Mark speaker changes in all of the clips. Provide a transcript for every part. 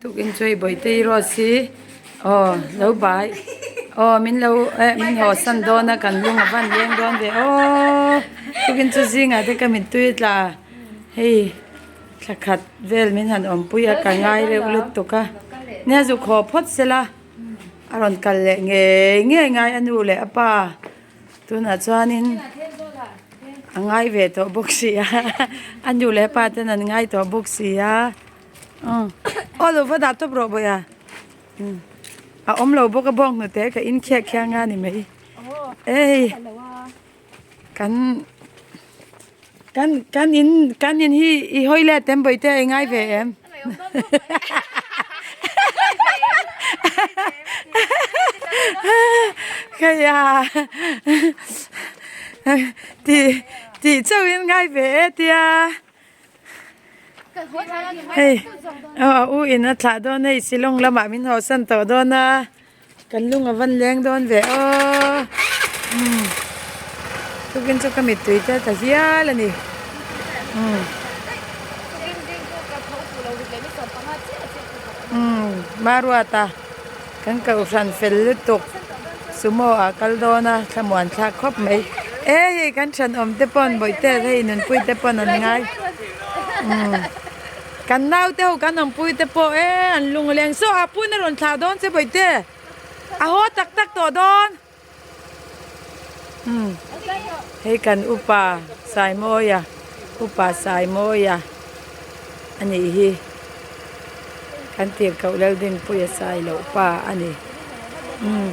Speaker 1: Tukin chu hei Bawihte Rose hi aw lo bai aw min lo eh min haw san dawn a kan lung a van leng dawn ve aw tukin chu zingah te ka mittui a tla hei thla khat vel min han awmpui a ka ngai reuh lutuk a nia zuk haw phawt sela a rawn kal leh ngei ngei ngai a nu leh a pa tunah chuanin a ngai ve tawh bawk si a a nu leh a pa ten an ngai tawh bawk si a. Aw lo va dah tawp rawh bawih a a awm lo bawk a bawng hnute ka in khiah khiah nga ni mai ei kan kan kan in kan in hi i hawi let em bawihte a i ngai ve em khaia tih tih chauhin ngai ve e tia. Hei aw a u in a thlah dawn hei Shillong lamah min haw san tawh dawn a kan lung a van leng dawn ve aw umm tukin chu ka mittui te a tla hial a ni umm umm Maruata kan kohhran fel lutuk sumo ah kal dawn a thlamuan thlak khawp mai e hei kan thenawm te pawn bawihte hei nunpui te pawn an ngai umm kan naute ho kan awmpui te pawh e an lung a leng saw a pun a rawn thlah dawn che bawihte a haw tak tak tawh dawn umm hei kan upa Saimawia upa Saimawia a nih hi kan tirhkoh Laldinpuia Sailoh pa a ni umm.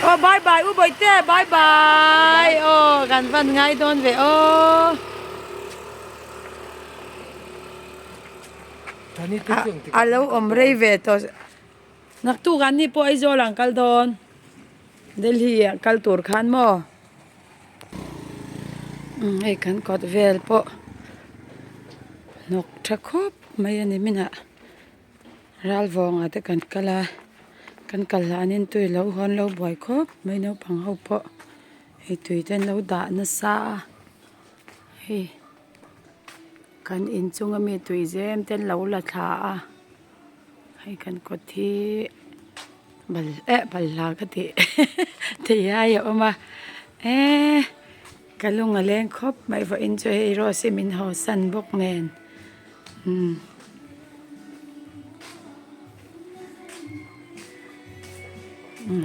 Speaker 1: Aw bye bye u Bawihte bye bye aw kan van ngai dawn ve aw. A lo awm rei ve tawh naktuk an ni pawh Aizawl ah an kal dawn Delhi ah kal tur khan maw hei kan kawt vel pawh hnawk tha khawp mai a ni minah Ralvawngah te kan kal a kan kal hlanin tui lo hawn lo buai khawp mai naupang ho pawh hei tui te an lo dah nasa a hei. Kan inchunga mi tui zem te an lo la thla a hei kan kawt hi bal eh balhla ka tih thei ai a awm a eee ka lung a leng khawp mai vawiin chu hei rose hi min haw san bawk nen umm.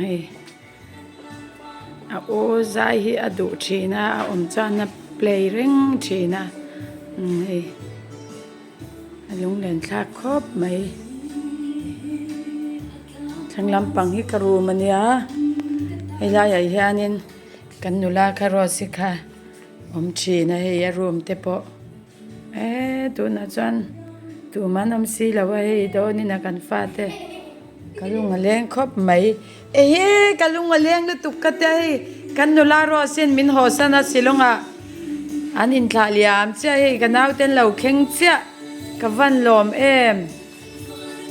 Speaker 1: Hei a aw zai hi a duh thin a a awm chuan a play reng thin a hei a lunglen thlak khawp mai thlang lampang hi ka room ania helaiah hianin kan nula kha rose hi kha awm thin a hei a room te pawh. Eee tunah chuan tumah an awm si lo a hei dawnin a kan fate ka lung a leng khawp mai ehe ka lung a leng lutuk ka tia hei kan nula rose in min haw san a Shillong ah an inthlah liam chiah hei ka naute an lo thleng chiah ka van lawm em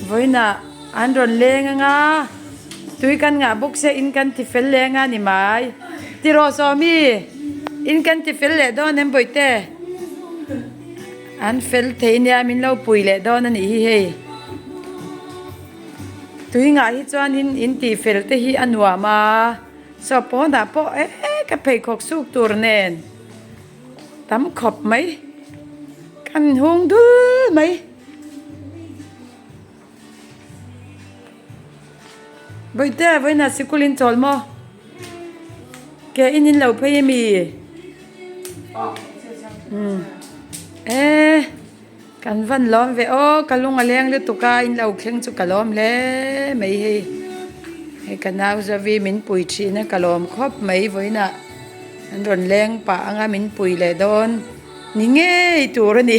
Speaker 1: vawiinah an rawn leng anga tui kan ngah bawk sia in kan ti fel leng a ni mai tiraw Sawmi in kan ti fel leh dawn em bawihte. An fel thei nia min lo pui leh dawn a nih hi hei. Tui ngah hi chuanin in tih fel te hi a nuam a, saw pawnah pawh eh ka pheikhawk suk tur nen tam khawp mai kan hung dul mai. Bawihte vawiinah sikul in chawl maw? Ke in in lo phei ami? Umm eh kan van lawm ve aw ka lung a leng lutuk a in lo thleng chu ka lawm hle mai hei hei ka nau zavi min pui thin a ka lawm khawp mai vawiinah an rawn leng pah anga min pui leh dawn ni ngei tur a ni.